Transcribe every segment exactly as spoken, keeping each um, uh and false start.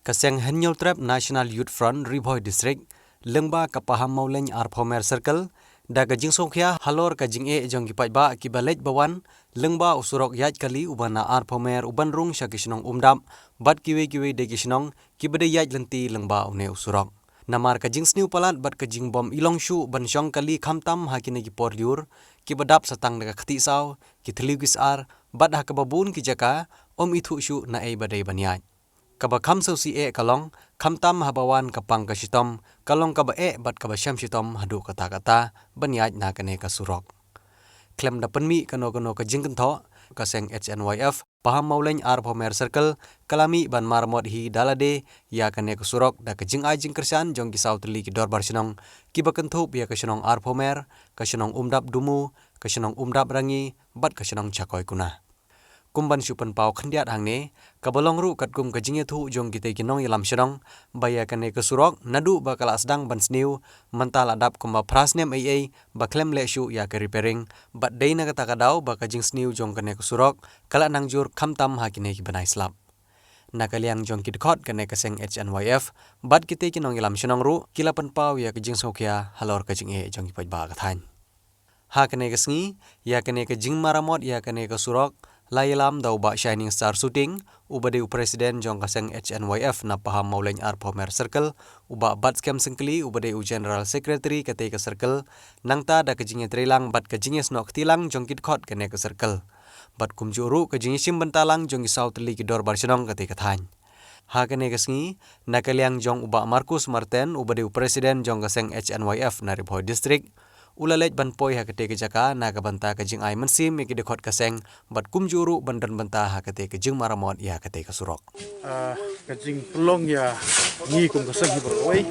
Ka seng Hynñiewtrep National Youth Front Ri Bhoi District, lyngba ka Pahammawlein Arphew Mer Circle, da ka jingsngewkhia halor ka jingeh jong ki paidbah kiba leit ba wan lyngba u surok ïaid kali uba na Arphew Mer uban rung sha ki shnong Umdap bad kiwei kiwei de ki shnong kiba dei ïaid lynti lyngba une u surok. Namar ka jingsniew palat bad ka jingbym ilong shuh ban shong kali khamtam ha kine ki por lyiur kiba dap sa tang da ka ktieh saw, ki thliew ki sar, bad ha kaba bun ki jaka ym ithuh shuh naei ba dei ban ïaid. Kaba kham sngewsih eh ka long, khamtam haba wan ka pang ka shitom, ka long kaba eh bad kaba shem shitom haduh katta katta ban ïaid na kane ka surok. Khlem da pynmih kano kano ka jingkynthoh, ka seng H N Y F Pahammawlein Arphew Mer Circle ka la mih ban maramot hi da lade ïa kane ka surok da ka jingai jingkyrshan jong ki saw tylli ki dorbar shnong kiba kynthup ïa ka shnong Arphew Mer, ka shnong Umdap Dumu, ka shnong Umdap Rangi bad ka shnong Chakoikuna. Kum ban shu pynpaw khyndiat hangne, kaba long ruh katkum ka jingïathuh jong kitei ki nongïalam shnong ba ïa kane ka surok naduh ba ka la sdang ban sniew, mynta la dap kumba phra snem eiei ba khlem leh shuh ïa ka repairing, bad dei na kata ka daw ba ka jingsniew jong kane ka surok ka la nang jur khamtam ha kine ki bnai slap. Na ka liang jong ki dkhot kane ka seng H N Y F bad kitei ki nongïalam shnong ruh ki la pynpaw ïa ka jingsngewkhia halor ka jingeh jong ki paidbah ka thaiñ. Ha kane ka sngi, ïa kane ka jingmaramot ïa kane ka surok la ïalam da u Bah Shining Star Suting, uba dei u president jong ka seng H N Y F na Pahammawlein Arphew Mer Circle, u Bah Batskhem Syngkli, uba dei u general secretary katei ka circle, nangta da ka jingïatreilang bad ka jingïasnoh kti lang jong ki dkhot kane ka circle. Bad kumjuh ruh ka jingïashim bynta lang jong ki saw tylli ki dorbar shnong katei ka thaiñ. Ha kane ka sngi, na ka liang jong u Bah Marcus Marten, uba dei u president jong ka seng H N Y F na Ri Bhoi District, u la leit ban poi ha katei ka jaka na ka bynta ka jingai mynsiem ïa ki dkhot ka seng bad kumjuh ruh ban don bynta ha katei ka jingmaramot ïa katei ka surok. Ah, ka jingpynlong ïa ngi kum ka seng hi baroh kawei.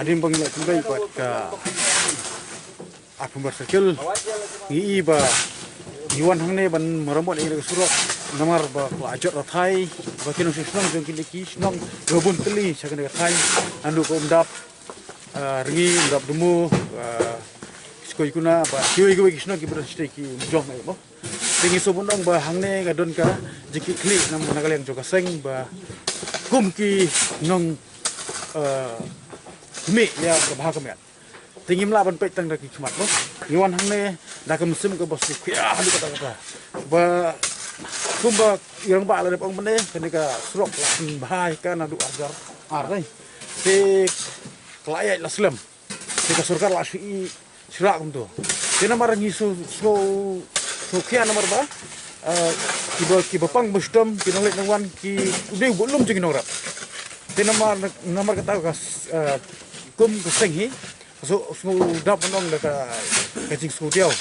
Hadien ba ngi la pynlong bad ka Arphew Mer Circle, ngi i ba ngi wan hangne ban maramot ïa ka surok namar ba ka la jot rathai ba ki nongshong shnong jong kine ki shnong kiba bun tylli sha kane ka thaiñ, naduh ka Umdap, ah, Rangi, Umdap Dumu, ah, Chakoikuna, bad kiwei kiwei ki shnong kiba don shatei ki jong ngi mo. Te ngi sngewbha ban ong ba hangne ka don ka jingkitkhlieh na ka liang jong ka seng ba kum ki nong, ah, khmih ïa ka bha ka miat. Te ngim lah ban peit tang da ki khmat mo. Ngi wan hangne da ka mynsiem kaba sngewkhia haduh katta katta. Ba kumba i rangbah la dep ong mynne, kane ka surok la pynbha ïa ka naduh ar hajar ar dei. Te ka la ïaid la slem. Te ka sorkar la shu i syrah kumto. Te namar ngi sngew, sngew, sngewkhia namar ba, eh, kiba, kiba pang ba shitom, ki nongleit nongwan, ki u dei u buh lum jong ki nongrep. Te namar, namar kata ka, eh, kum ka seng hi, so, sngewdap ban ong da ka, ka jingsngewdiaw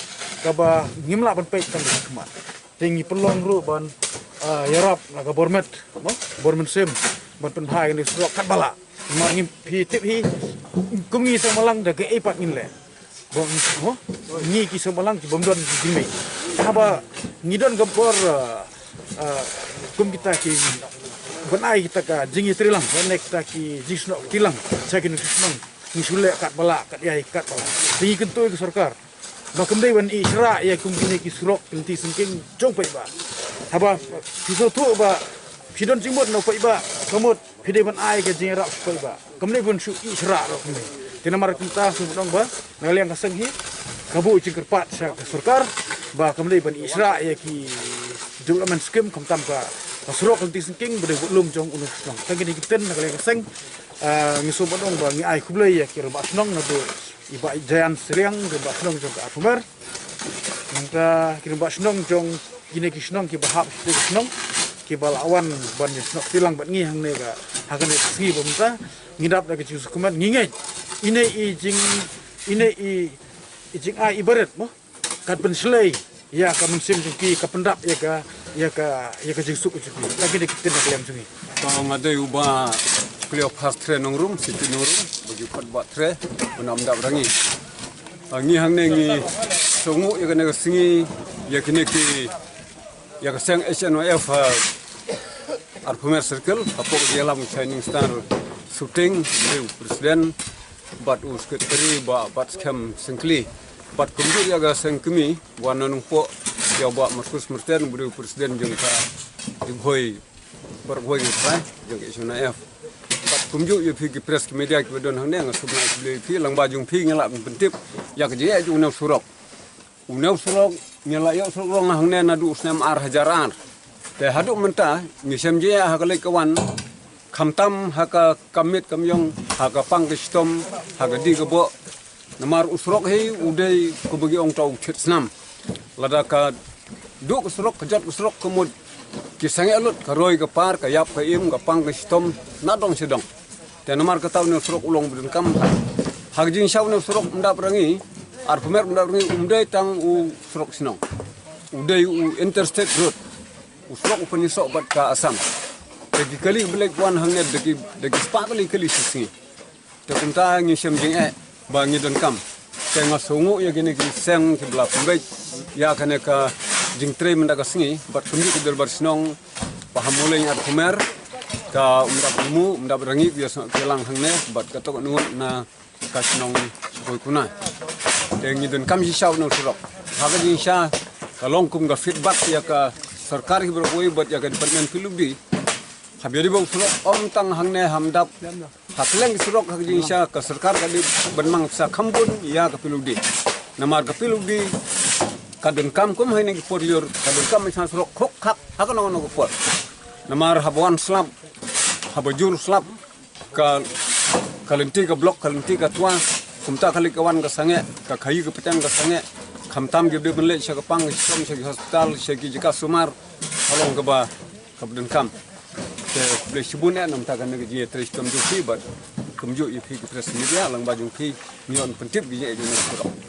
kaba ngim lah ban peit tang da ki khmat. Te ngi pynlong ruh ban, ah, ïarap na ka bor met, mo? Bor mynsiem ban pynbha ïa kane ka surok katba lah. Namar ngi, phi tip hi, kum ngi seng Balang da kaei pat ngin leh. Ba, mo? Ngi ki seng Balang ki bym don ki jingmih. Haba ngi don ka bor, ah, ah, kum kita ki ban ai kita ka jingïatreilang, ban ai kita ki jingsnoh kti lang sha ki nongshong shnong. Ngi shu leh katba lah, kat ïai katba lah. Te ngi kyntu ïa ka sorkar ba kam dei ban ïeh syrah ïa kum kine ki surok ki lynti syngkien jong paidbah. Haba phi sngewthuh ba phi don jingmut na u paidbah, ka mut phi dei ban ai ka jingïarap sha u paidbah. Kam dei ban shu ïeh syrah ruh kumne. Te namar kumta sngewbha ban ong ba na ka liang ka seng hi ka buh jingkyrpad sha ka sorkar ba kam dei ban ïeh syrah ïa ki development scheme khamtam ka, ka surok ki lynti syngkien ba dei buh lum jong u nongshong shnong. Tang kine ki ktien na ka liang ka seng, ah, ngi sngewbha ban ong ba ngi ai khublei ïa ki rangbah shnong naduh i Bah Jayan Sriang, rangbah shnong jong ka Arphew Mer. Nangta ki rangbah shnong jong kine ki shnong kiba hap shatei ki shnong kiba la wan ban ïasnoh kti lang bad ngi hangne ka, ha kane ka sngi ba mynta. Ngi dap da ka jingsngewkmen, ngi ngeit ine i jing, ine i, i jingai iba rit mo. Kan pynshlei ïa ka mynsiem jong ki, ka pyndap ïa ka, ïa ka, ïa ka jingsuk jong ki. Tang kine ki ktien na ka liang jong ngi. To nga dei u Bah Cleophas Tre Nongrum, Siti Nongrum, ba ki khot Bah Tre, u na Umdap Rangi. Ah, ngi hangne ngi sngew ïa kane ka sngi, ïa kine ki, ïa ka seng H N Y F, ah, Arphew Mer Circle, hapoh ka jingïalam u Shining Star Suting, u president, bad u secretary, Bah Batskhem Syngkli. Bad kumjuh ïa ka seng kmie, Bah Nongpoh, ïa Bah Marcus Marten, u dei u president jong ka Ri Bhoi Baroh kawei ki trai jong ka H N I F. Bad kumjuh ïa phi ki press ki media kiba don hangne, nga sngewbha khublei ïa phi, lyngba jong phi ngi lah ban pyntip ïa ka jingeh jong u nongsurok. U nongsurok, ngi la ïoh surok rong hangne naduh u snem ar hajar ar. Te haduh mynta ngi shem jingeh ha ka leit ka wan, khamtam ha ka kam miet kam ïong, ha ka pang ka shitom, ha ka die ka boh. Namar u surok hi u dei kumba ngi ong, uta u thied snam. Lada ka duh ka surok, ka jot ka surok, ka mut ki sangeh lut, ka roi ka par, ka ïap ka im, ka pang ka shitom, na dong sha dong. Te namar kata une u surok u long ba donkam. Ha ka jingshisha une u surok Umdap Rangi, Arphew Mer Umdap Rangi, um dei tang u surok shnong. U dei u interstate road. U surok u pynïasoh bad ka Assam. Te ki kali ba leit wan hangne da ki, da ki spah kali kali shi sngi. Te kumta ngi shem jingeh ba ngi donkam. Te nga sngewnguh ïa kine ki seng kiba la pynbeit ïa kane ka jingtrei mynta ka sngi, bad kumjuh ki dorbar shnong, ba ha Muleng Arphew Mer, ka Umdap Hynmu, Umdap Rangi, ki ïa sngap ïa lang hangne, bad kato ka ngut na ka shnong Shakoi Kuna. Te ngi donkam shisha une u surok. Ha ka jingshisha ka long kum ka feedback ïa ka sorkar hi baroh kawei bad ïa ka department P W D. Haba ïadei bad u surok, ym tang hangne ha Umdap, ha kylleng ki surok, ha ka jingshisha ka sorkar ka dei ban mang pisa kham bun ïa ka P W D. Namar ka P W D ka donkam kum ha kine ki por lyiur, ka donkam ban shna surok khuk khak ha kano kano ka por. Namar haba wan slap, haba jur slap, ka, ka lynti ka block, ka lynti ka twa, kumta ka leit ka wan ka sangeh, ka khaïi ka pateng ka sangeh, khamtam ki dei ban leit sha ka pang, sha, sha ki hospital, sha ki jaka sumar, ka long kaba, kaba donkam. Te khublei shibun eh namar kane ka jingïatrei shitom jong phi bad kumjuh ïa phi ki press media, lyngba jong phi ngi ïoh ban pyntip ki jingeh jong ngi.